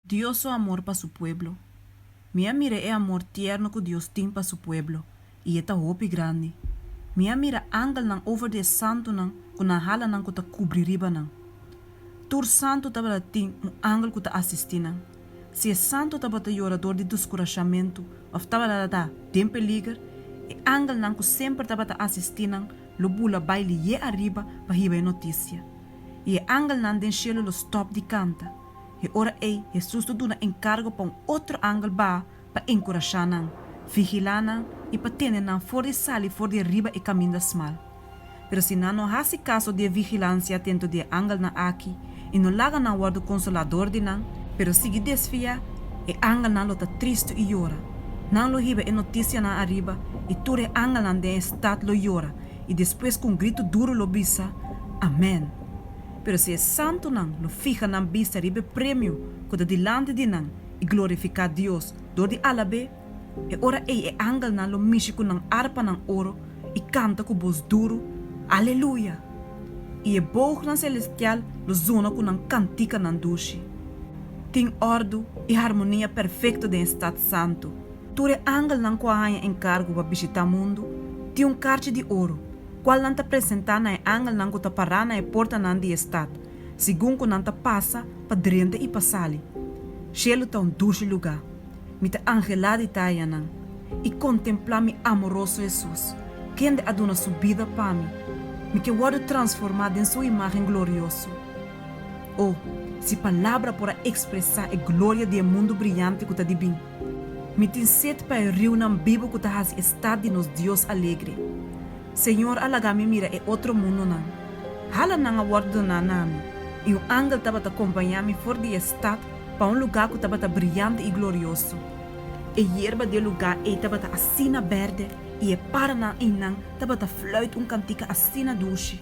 Dios su amor pa su pueblo. Mi a mira e amor tierno ku Dios tin pa su pueblo, i e ta hopi grandi. Mi a mira angelnan over di e santunan ku nan halanan ku ta kubri riba nan. Tur santu tabata tin un angel ku ta asistí nan. Si e santu tabata yora dor di deskurashamentu òf tabata ta den peliger, e angelnan ku semper tabata asistí nan lo bula bai lihé ariba pa hiba e notisia. I e angelnan den shelu lo stòp di kanta. E ora ei Hesus lo duna enkargo pa un otro angel baha pa enkurashá nan, vigilá nan i pa tene nan for di sali for di riba e kaminda smal. Pero si nan no hasi kaso di e vigilansia atento di e angelnan aki i no laga nan wòrdu konsolá dor di nan, pero sigui desviá, e angelnan lo ta tristu i yora. Nan lo hiba e notisianan ariba i tur e angelnan den e stat lo yora i despues ku un gritu duru lo bisa, Amèn! Pero si e santunan lo fiha nan bista riba e premio ku ta dilanti di nan i glorifiká Dios dor di alab'é, e ora ei e angelnan lo mishi ku nan arpanan oro i kanta ku bos duru, Aleluya! I e boognan selestial lo zona ku nan kantikanan dushi. Tin òrdu i harmonia perfekto den e stat santu. Tur e angelnan ku a haña enkargo pa bishitá mundu tin un karchi di oro, kual nan ta presentá na e angelnan ku ta pará na e portanan di e stat, segun ku nan ta pasa pa drenta i pa sali. Shelu ta un dushi lugá. Mi ta anhelá di ta ayanan i kontemplá mi amoroso Hesus, kende a duna su bida pa mi. Mi ke wòrdu transformá den su imágen glorioso. O, si palabra por a ekspresá e gloria di e mundu briante ku ta di bin! Mi tin set pa e riunan bibu ku ta hasi e stat di nos Dios alegre. Señor a laga mi mira e otro mundunan. Halanan a wòrdu doná na mi, i un angel tabata kompañá mi for di e stat pa un lugá ku tabata briante i glorioso. E yerba di e lugá ei tabata asina bèrdè i e paranan einan tabata flùit un kantika asina dushi.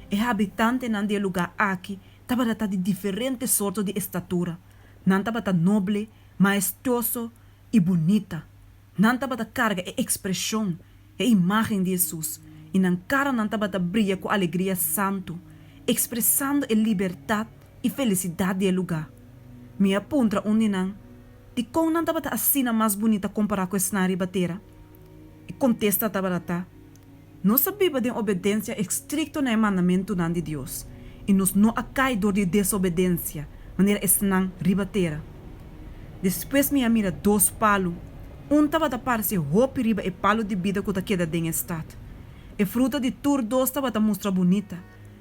E habitantenan di e lugá aki tabata ta di diferente sorto di estatura. Nan tabata noble, maestuoso i bunita. Nan tabata karga e ekspreshon, e imágen di Hesus, i nan karanan tabata bria ku alegria santu, ekspresando e libertat i felisidat di e lugá. Mi a puntra un di nan, Dikon nan tabata asina mas bunita kompará ku esnan riba tera? E kontesta tabata ta, Nos a biba den obedensia estrikto na e mandamentunan di Dios, i nos no a kai dor di desobedensia manera esnan riba tera. Despues mi a mira dos palu, un tabata parse hopi riba e palu di bida ku ta keda den e stat. E fruta di tur dos tabata mustra bunita,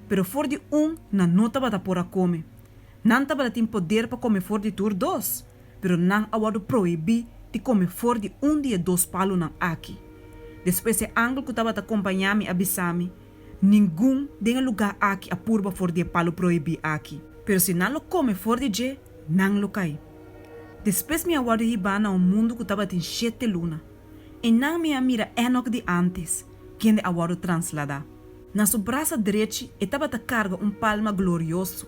pero for di un nan no tabata por a kome. Nan tabata tin poder pa kome for di tur dos. Pero nan a wòrdu prohibí di kome for di un di e dos palunan aki. Despues e angel ku tabata kompañá mi a bisa mi, Ningun den e lugá aki a purba for di e palu prohibí aki. Pero si nan lo kome for di dje, nan lo kai. Despues mi a wòrdu hibá na un mundu ku tabatin shete luna. Einan mi a mira Enok di ántes, kende a wòrdu trasladá. Na su brasa drechi e tabata karga un palma glorioso,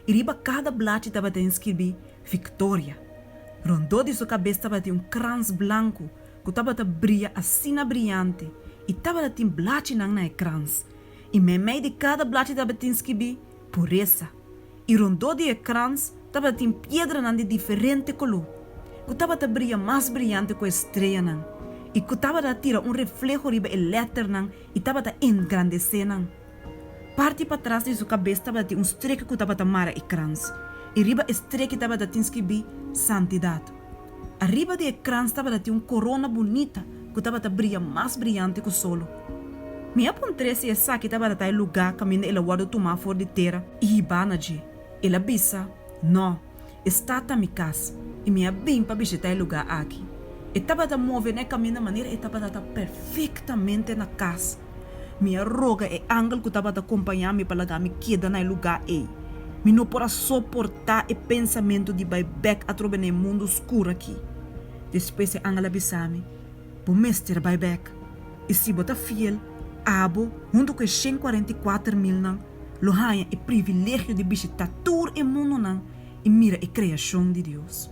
i riba kada blachi tabata inskibí Victoria. Rondó di su kabes tabatin un krans blanku ku tabata bria asina briante i tabata tin blachinan na e krans. I meimei di kada blachi tabatin skibí, Puresa. I rondó di e krans tabatin piedranan di diferente koló ku tabata bria mas briante ku e streanan i ku tabata tira un refleho riba e lèternan i tabata engrandesé nan. Parti patras di su kabes tabatin un streki ku tabata mara e krans, i riba e streki tabata tin skibí, Santidat. Ariba di e krans tabata tin un korona bunita ku tabata bria mas briante ku solo. Mi a puntr'é si esaki tabata ta e lugá kaminda el a wòrdu tumá for di tera i hibá na dje. El a bisa, Nò. E stat ta mi kas, i mi a bin pa bishitá e lugá aki. E tabata move na e kaminda manera e tabata ta perfektamente na kas. Mi a roga e angel ku tabata kompañá mi pa laga mi keda na e lugá ei. Mi no por a soportá e pensamentu di bai bèk atrobe na e mundu skur aki. Despues e angel a bisa mi, Bo mester bai bèk. I si bo ta fiel, abo, huntu ku e 144 milnan, lo haña e privilegio di bishitá tur e mundunan i mira e kreashon di Dios.